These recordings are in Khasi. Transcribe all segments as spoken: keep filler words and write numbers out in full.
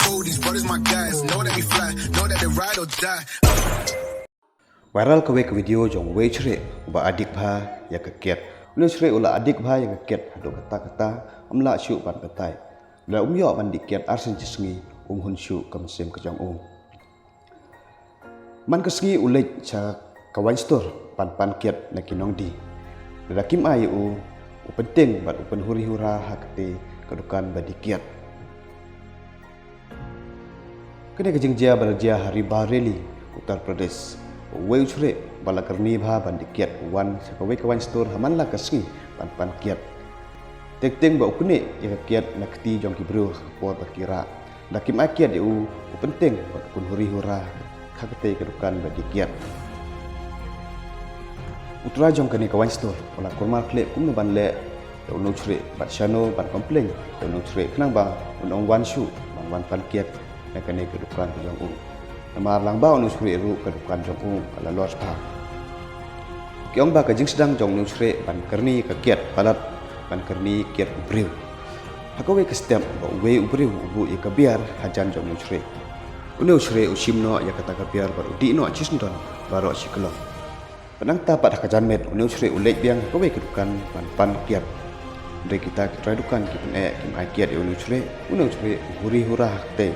Oh, these brothers my guys. Know that we fly, know that they ride or die. Viral kawei ka video jong uwei u shrieh uba adik bha ïa ka kiad. Une u shrieh u la adik bha ïa ka kiad haduh katta katta, um lah shuh ban batai. Lada um ïoh ban dih kiad arsien shi sngi, um hun shuh ka mynsiem ka jong u. Man ka sngi u leit sha ka wine store ban pan kiad na ki nongdie. Lada kim ai ïa u, u pyntieng bad u pynhuri hura ha katei ka dukan ba dih kiad. Kane ka jingjia ba la jia ha Ri Bareli, Uttar Pradesh. Uwei u shrieh ba la kyrni bha ban dih kiad u wan sha kawei ka wine store ha man la ka sngi ban pan kiad. Teng teng ba u knieh ïa ka kiad na kti jong ki briew ha ka por ba ki rah. Lada kim ai kiad ïa u, u pyntieng bad u pynhuri hura ha katei ka dukan ba dih kiad. U trai jong kane ka wine store u la kulmar khleh kumno ban leh ïa une u shrieh bad shano ban complain ïa une u shrieh khnang ba un ym wan shuh ban wan pan kiad na kane ka dukan ka jong u. Namar lyngba une u shrieh ruh ka dukan jong u ka la loss bha. Ki ong ba ka jingsdang jong une u shrieh ban kyrni ka kiad palat ban kyrni kiad u briew. Ha kawei ka step ba uwei u briew u buh ïa ka beer hajan jong une u shrieh. Une u shrieh u shim noh ïa kata ka beer bad u dih noh shisyndon baroh shi klong. Bad nangta pat ha ka janmiet une u shrieh u leit biang ha kawei ka dukan ban pan kiad. Hynrei kita ki trai dukan ki pyneh kim ai kiad ïa une u shrieh, une u shrieh u huri hura ha katei.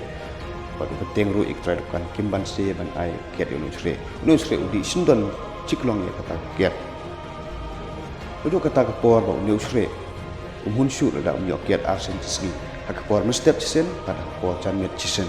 Bad u pyntieng ruh ïa ki trai dukan kim banse ban ai kiad ïa une u shrieh. Une u shrieh u dih shisyndon shi klong ïa kata ka kiad. Naduh kata ka por ba une u shrieh um hun shuh lada um ïoh kiad arsien shi sngi. Ha ka por mynstep shisien bad ha ka por janmiet shisien.